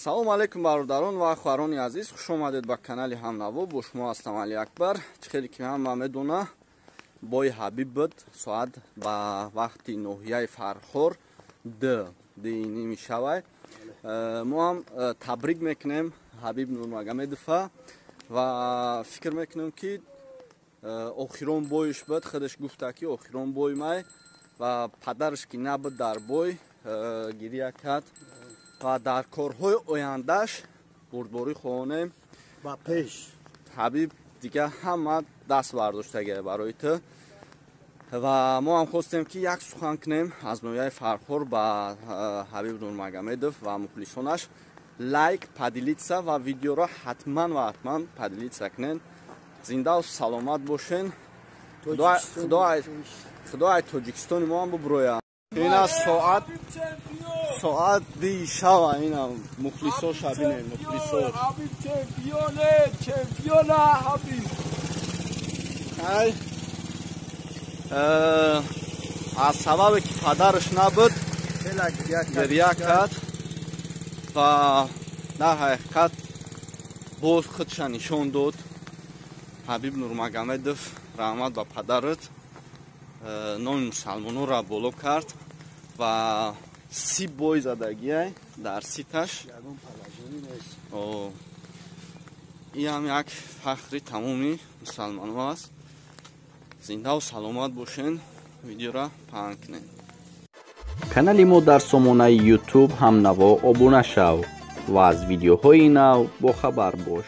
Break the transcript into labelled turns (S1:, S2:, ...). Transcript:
S1: Салом алейкум, бародарон ва хоҳарони азиз, хуш омадед ба канали Ҳамнаво. Бо шумо ҳастам Али Акбар. Чӣ хеле ки ҳама медона, бои Ҳабиб буд. Соат ба вақти ноҳияи Фархор 2:30 шавай. Мо ҳам табрик мекунем Ҳабиб Нурмагомедова ва фикр мекунем, ки охирон боиш буд. Худаш гуфта, ки охирон бой май, ва падараш ки набуд дар бой, гирия кард. Ва дар корҳои ояндаш бурдборӣ хоҳонем.
S2: Ба пеш.
S1: Ҳабиб, дига ҳама даст бардоштага барои ту. Ва мо ҳам хостем, ки як сухан кунем аз ноҳияи Фархор ба Ҳабиб Нурмагомедов ва мухлисонаш. Лайк, поделиться ва видеоро ҳатман ва ҳатман поделиться кунед. Зиндаву саломат бошен. Худоай Тоҷикистони мо ҳам буброя. Ина соат 2 шава, ина мухлисоша бинед, мухлисо.
S3: Ҳабиб чемпионе, чемпиона Ҳабиб.
S1: Ай аз сабабе ки падараш набуд, гиря кард ва дар ҳақиқат боз худша нишон дод Ҳабиб Нурмагомедов. Раҳмат ба падарат, номи мусалмононро боло кард ва 30 бой задагиай дар 30-таш. Ин як фахри тамоми мусалмонҳо аст. Зиндаву саломат бошен, видеоро паҳн кунед.
S4: Канали мо дар сомонаи Ютуб «Ҳамнаво» обуна шав ва аз видеоҳои нав бохабар бош.